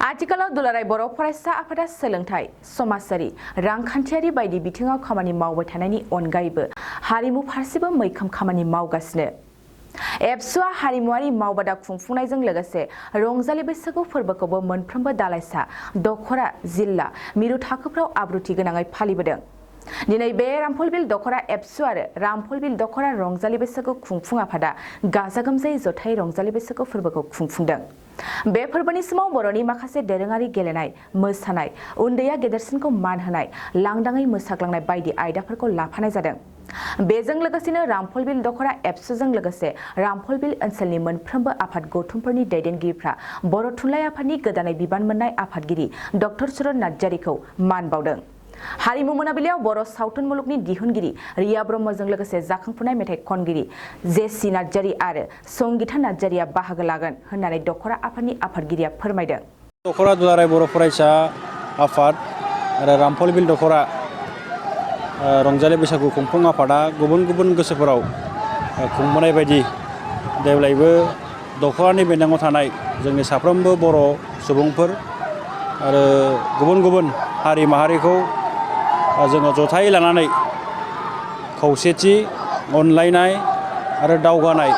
आथिखालाव दुलाराय बर' फरायसा आफादा सोलोंथाइ, समाजारि, रांखान्थियारि बायदि बिथिङाव खामानि मावबाय थानायनि अनगायैबो हारिमु फारसेबो मैखोम खामानि मावगासिनो। एबसुआ हारिमुआरि मावबादा खुंफुंनायजों लोगोसे रंजालि बैसागु फोरबोखौबो मोनफ्रोमबो दालाइसा, दखरा, जिल्ला, मिरु थाखोफ्राव आब्रुथि गोनाङै फालिबोदों। दिनै बे रामफलबिल दखरा एबसु आरो रामफलबिल दखरा रंजालि बैसागु खुंफुं आफादा गाजा गोमजायै जथायै रंजालि बैसागु फोरबोखौ खुंफुंदों। बे फोरबोनि समाव बर'नि माखासे दोरोङारि गेलेनाय, मोसानाय, उन्दैया गेदेरसिनखौ मान होनाय, लांदाङै मोसाग्लांनाय बायदि आयदाफोरखौ लाफानाय जादों। बेजों लोगोसेनो रामफलबिल दखरा एबसुजों लोगोसे रामफलबिल ओनसोलनि मोनफ्रोमबो आफाद गौथुमफोरनि दैदेनगिरिफ्रा बर' थुनलाइ आफादनि गोदानै बिबान मोननाय आफादगिरि डक्टर सुरन नार्जारिखौ मान बावदों। हारिमु मोनाबिलियाव बर' सावथुन मुलुगनि दिहुनगिरि रिया ब्रह्मजों लोगोसे जाखांफुनाय मेथाइ खनगिरि जेसि नार्जारि आरो संगिता नार्जारिया बाहागो लागोन होननानै दखरा आफादनि आफादगिरिया फोरमायदों। दखरा दुलाराय बर' फरायसा आफाद आरो रामफलबिल दखरा रंजालि बैसागु खुंफुं आफादा गुबुन गुबुन गोसोफोराव खुंबोनाय बायदि देब्लायबो दखरानि बेन्दोङाव थानाय जोंनि साफ्रोमबो बर' सुबुंफोर आरो गुबुन गुबुन हारि माहारिखौ जोङो जथायै लानानै खौसेथि, अनलायनाय आरो दावगानाय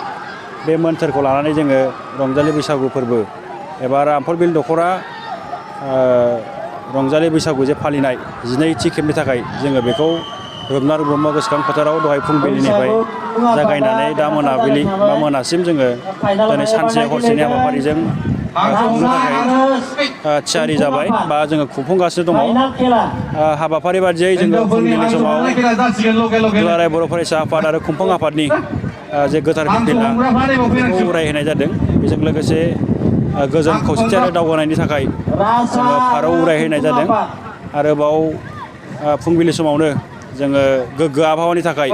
बे मोन्थोरखौ लानानै जोङो रंजालि बैसागु फोरबो एबा रामफलबिल दखरा रंजालि बैसागु जे फालिनाय 12थि खेबनि थाखाय जोङो बेखौ रुपनाथ ब्रह्म गोसोखां फोथाराव दहाय फुंबिलिनिफ्राय जागायनानै दा मोनाबिलि बा मोनासिम जोङो दिनै सानसे हरसेनि हाबाफारिजों खुंनो थाखाय थियारि जाबाय बा जोङो खुंफुंगासिनो दङ। हाबाफारि बादियै जोङो फुंबिलि समाव दुलाराय बर' फरायसा आफाद आरो खुंफुं आफादनि जे गोथार फिरफिला बेखौ उरायहोनाय जादों। बेजों लोगोसे गोजोन खौसेथि आरो दावगानायनि थाखाय जोङो फारौ उरायहोनाय जादों। आरोबाव फुंबिलि समावनो जोङो गोग्गो आबहावानि थाखाय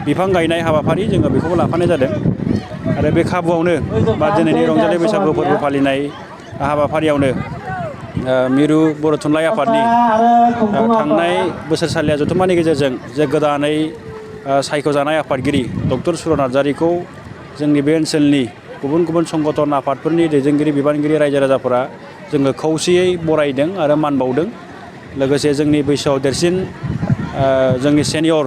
बिफां गायनाय हाबाफारि जोङो बेखौबो लाफानाय जादों। आरो बे खाबुआवनो बा दिनैनि रंजालि बैसागु फोरबो फालिनाय हाबाफारियावनो मिरु बर' थुनलाइ आफादनि थांनाय बोसोरसालिया जथुम्मानि गेजेरजों जे गोदानै सायख'जानाय आफादगिरि डक्टर सुरन नार्जारिखौ जोंनि बे ओनसोलनि गुबुन गुबुन संगठन आफादफोरनि दैदेनगिरि बिबानगिरि रायजो राजाफोरा जोङो खौसेयै बरायदों आरो मान बावदों। लोगोसे जोंनि बैसोआव देरसिन जोंनि सेनियर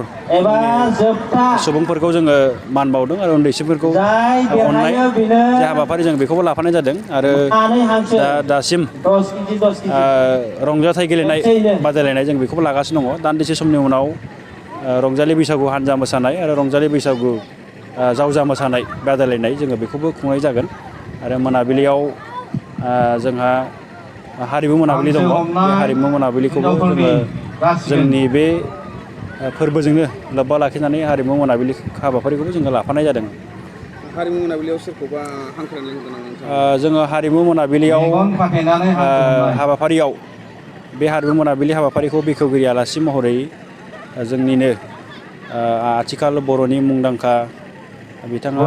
सुबुंफोरखौ जोङो मान बावदों आरो उन्दैसिनफोरखौ अननाय जे हाबाफारि जों बेखौबो लाफानाय जादों। आरो दासिम रंजाथाइ गेलेनाय बादायलायनाय जों बेखौबो लागासिनो दङ। दान्दिसे समनि उनाव रंजालि बैसागु हान्जा मोसानाय आरो रंजालि बैसागु जावजा मोसानाय बादायलायनाय जोङो बेखौबो खुंनाय जागोन। आरो मोनाबिलियाव जोंहा हारिमु मोनाबिलि दङ। बे हारिमु मोनाबिलिखौबो जोङो जोंनि बे फोरबोजोंनो लोब्बा लाखिनानै हारिमु मोनाबिलि हाबाफारिखौबो जोङो लाफानाय जादों। हारिमु मोनाबिलियाव सोरखौबा हांख्रायनाय होदों नामा नोंथाङा? जोङो हारिमु मोनाबिलियाव हाबाफारियाव बे हारिमु मोनाबिलि हाबाफारिखौ बेखेवगिरि आलासि महरै जोंनिनो आथिखाल बर'नि मुंदांखा बिथाङा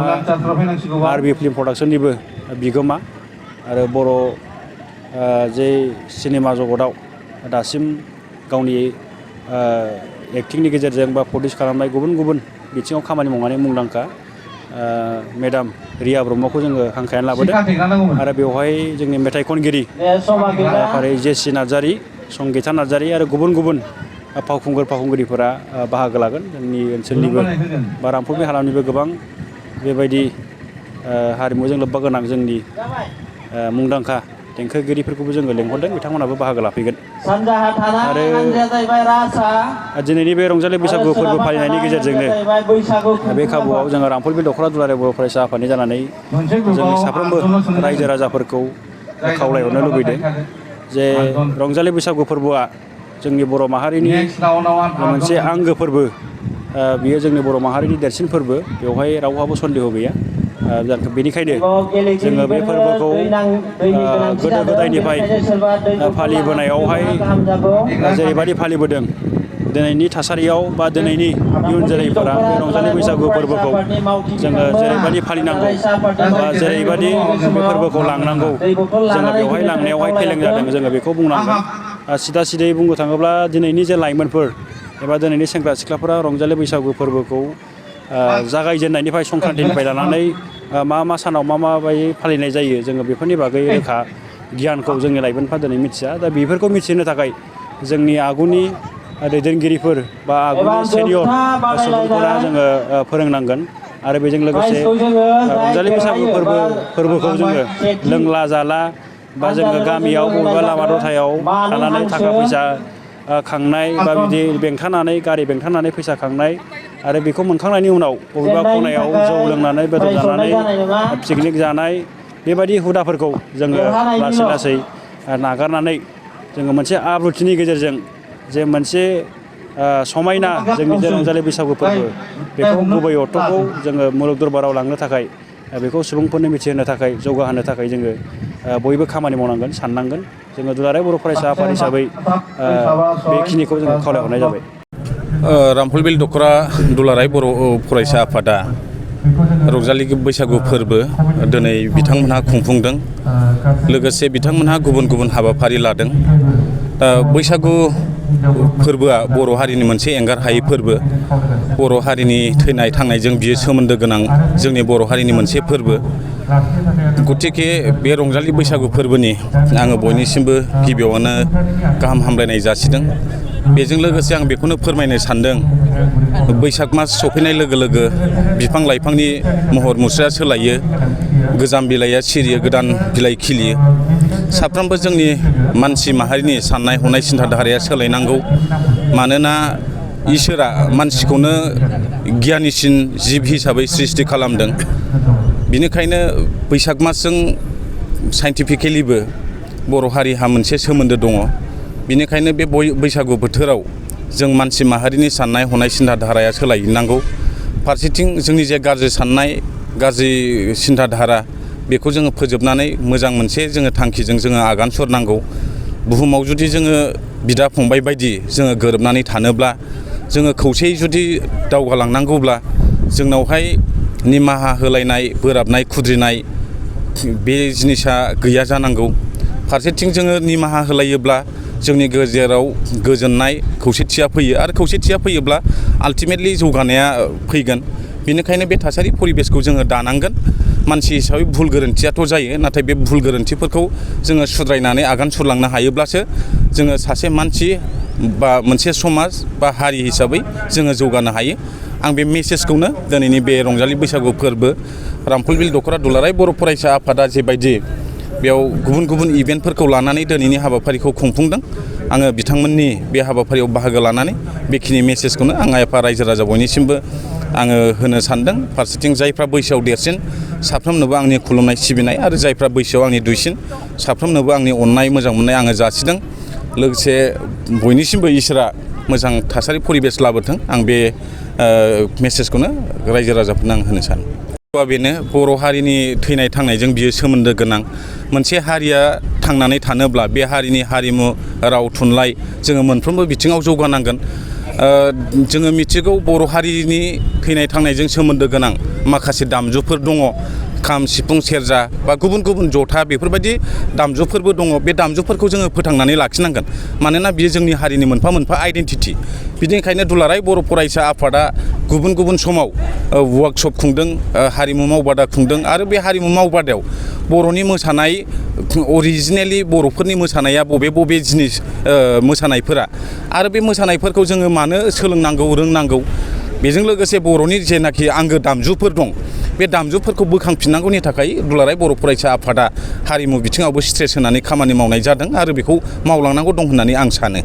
आरबि फिल्म प्रडाक्सननिबो बिगोमा आरो बर' जे सिनेमा जगताव दासिम गावनि एक्टिंनि गेजेरजों बा प्रडिउस खालामनाय गुबुन गुबुन बिथिङाव खामानि मावनानै मुंदांखा मेडाम रिया ब्रह्मखौ जोङो हांख्रायनानै लाबोदों। आरो बेवहाय जोंनि मेथाइ खनगिरि फारि जेसि नार्जारि, संगिता नार्जारि आरो गुबुन गुबुन फावखुंगुरिफोरा बाहागो लागोन। जोंनि ओनसोलनिबो बा रामफलबिल हालामनिबो गोबां बेबायदि हारिमुजों लोब्बा गोनां जोंनि मुंदांखा देंखोगिरिफोरखौबो जोङो लेंहरदों, बिथांमोनाबो बाहागो लाफैगोन। आरो दिनैनि बे रंजालि बैसागु फोरबो फालिनायनि गेजेरजोंनो बे खाबुआव जोङो रामफलबिल दखरा दुलाराय बर' फरायसा आफादनि जानानै जोंनि साफ्रोमबो रायजो राजाफोरखौ खावलायहरनो लुबैदों जे रंजालि बैसागु फोरबोआ जोंनि बर' माहारिनि मोनसे आंगो फोरबो। बियो जोंनि बर' माहारिनि देरसिन फोरबो, बेवहाय रावहाबो सन्देह गैया। बेनिखायनो जोङो बे फोरबोखौ गोदो गोदायनिफ्राय फालिबोनायावहाय जेरैबायदि फालिबोदों, दिनैनि थासारियाव बा दिनैनि इयुन जोलैफोरा बे रंजालि बैसागु फोरबोखौ जोङो जेरैबायदि फालिनांगौ बा जेरैबायदि बे फोरबोखौ लांनांगौ, जोङो बेवहाय लांनायावहाय फेलें जादों जोङो बेखौ बुंनांगोन। सिदा सिदायै बुंनो थाङोब्ला दिनैनि जे लाइमोनफोर एबा दिनैनि सेंग्रा सिख्लाफोरा रंजालि बैसागु फोरबोखौ जागायजेननायनिफ्राय संक्रान्तिनिफ्राय लानानै मा सानाव माबायदि फालिनाय जायो जोङो बेफोरनि बागै रोखा गियानखौ जोंनि लाइमोनफ्रा दिनै मिथिया। दा बेफोरखौ मिथिनो थाखाय जोंनि आगुनि दैदेनगिरिफोर बा आगुनि सेनियर सुबुंफोरा जोङो फोरोंनांगोन। आरो बेजों लोगोसे रंजालि बैसागु फोरबोखौ जोङो लोंला जाला बा जोङो गामियाव बबेबा लामा दथायाव थानानै थाखा फैसा खांनाय बा बिदि बेंथानानै गारि बेंथानानै फैसा खांनाय आरो बेखौ मोनखांनायनि उनाव बबेबा खनायाव जौ लोंनानै बेदर जानानै पिकनिक जानाय बेबायदि हुदाफोरखौ जोङो लासै लासै नागारनानै जोङो मोनसे आब्रुथिनि गेजेरजों जे मोनसे समायना जोंनि जे रंजालि बैसागु फोरबो बेखौ गुबै अर्थ'खौ जोङो मुलुग दरबाराव लांनो थाखाय बेखौ सुबुंफोरनो मिथिहोनो थाखाय जौगाहोनो थाखाय जोङो बयबो खामानि मावनांगोन साननांगोन। जोङो दुलाराय बर' फरायसा आफाद हिसाबै बेखिनिखौ जोङो खावलायहरनाय जाबाय। रामफलबिल दख'रा दुलाराय बर' फरायसा आफादा रंजालि बैसागु फोरबो दिनै बिथांमोनहा खुंफुंदों। लोगोसे बिथांमोनहा गुबुन गुबुन हाबाफारि लादों। बैसागु फोरबोआ बर' हारिनि मोनसे एंगार हायै फोरबो। बर' हारिनि थैनाय थांनायजों बियो सोमोन्दो गोनां जोंनि बर' हारिनि मोनसे फोरबो। गतिके बे रंजालि बैसागु फोरबोनि आङो बयनिसिमबो गिबियावनो गाहाम हामलायनाय जासिदों। बेजों लोगोसे आं बेखौनो फोरमायनो सानदों, बैसाग मास सफैनाय लोगो लोगो बिफां लाइफांनि महर मुस्रिया सोलायो, गोजाम बिलाइया सिरियो, गोदान बिलाइ खिलियो। साफ्रोमबो जोंनि मानसि माहारिनि साननाय हनाय सिन्था धाराया सोलायनांगौ। मानोना इसोरा मानसिखौनो गियानिसिन जिब हिसाबै सृष्टि खालामदों। बिनिखायनो बैसाग मासजों साइन्टिफिकेलिबो बर' हारिहा मोनसे सोमोन्दो दङ। बिनिखायनो बे बैसागु बोथोराव जों मानसि माहारिनि साननाय हनाय सिन्था धाराया सोलायनांगौ। फारसेथिं जोंनि जे गाज्रि साननाय गाज्रि सिन्था धारा बेखौ जोङो फोजोबनानै मोजां मोनसे जोङो थांखिजों जोङो आगान सुरनांगौ। बुहुमाव जुदि जोङो बिदा फंबाय बायदि जोङो गोरोबनानै थानोब्ला, जोङो खौसेयै जुदि दावगालांनांगौब्ला जोंनावहाय निमाहा होलायनाय, बोराबनाय, खुद्रिनाय बे जिनिसा गैया जानांगौ। फारसेथिं जोङो निमाहा होलायोब्ला जोंनि गेजेराव गोजोननाय खौसेथिया फैयो आरो खौसेथिया फैयोब्ला आल्टिमेटलि जौगानाया फैगोन। बेनिखायनो बे थासारि परिबेसखौ जोङो दानांगोन। मानसि हिसाबै भुल गोरोन्थियाथ' जायो, नाथाय बे भुल गोरोन्थिफोरखौ जोङो सुद्रायनानै आगान सुरलांनो हायोब्लासो जोङो सासे मानसि बा मोनसे समाज बा हारि हिसाबै जोङो जौगानो हायो। आं बे मेसेजखौनो दिनैनि बे रंजालि बैसागु फोरबो रामफलबिल दख'रा दुलाराय बर' फरायसा आफादा जेबायदि बेयाव गुबुन गुबुन इभेन्टफोरखौ लानानै दिनैनि हाबाफारिखौ खुंफुंदों, आङो बिथांमोननि बे हाबाफारियाव बाहागो लानानै बेखिनि मेसेजखौनो आं आइ आफा रायजो राजा बयनिसिमबो आङो होनो सानदों। फारसेथिं जायफ्रा बैसोआव देरसिन साफ्रोमनोबो आंनि खुलुमनाय सिबिनाय आरो जायफ्रा बैसोआव आंनि दुइसिन साफ्रोमनोबो आंनि अननाय मोजां मोननाय आङो जासिदों। लोगोसे बयनिसिमबो इसोरा मोजां थासारि परिबेस लाबोथों, आं बे मेसेजखौनो रायजो राजाफोरनो आं होनो सानो। बेनो बर' हारिनि थैनाय थांनायजों बियो सोमोन्दो गोनां। मोनसे हारिया थांनानै थानोब्ला बे हारिनि हारिमु, राव, थुनलाइ जोङो मोनफ्रोमबो बिथिङाव जौगानांगोन। जोङो मिथिगौ बर' हारिनि थैनाय थांनायजों सोमोन्दो गोनां माखासे दामजुफोर दङ। खाम, सिफुं, सेरजा बा गुबुन गुबुन जथा बेफोरबायदि दामजुफोरबो दङ। बे दामजुफोरखौ जोङो फोथांनानै लाखिनांगोन। मानोना बियो जोंनि हारिनि मोनफा मोनफा आइडेन्टिटि। बिनिखायनो दुलाराय बर' फरायसा आफादा गुबुन गुबुन समाव वार्कशप खुंदों, हारिमु मावबादा खुंदों आरो बे हारिमु मावबादायाव बर'नि मोसानाय अरिजिनेलि बर'फोरनि मोसानाया बबे बबे जिनिस मोसानायफोरा आरो बे मोसानायफोरखौ जोङो मानो सोलोंनांगौ, रोंनांगौ, बेजों लोगोसे बर'नि जेनाखि आंगो दामजुफोर दं बे दामजुफोरखौ बोखांफिननांगौनि थाखाय दुलाराय बर' फरायसा आफादा हारिमु बिथिङावबो स्ट्रेस होनानै खामानि मावनाय जादों आरो बेखौ मावलांनांगौ दं होननानै आं सानो।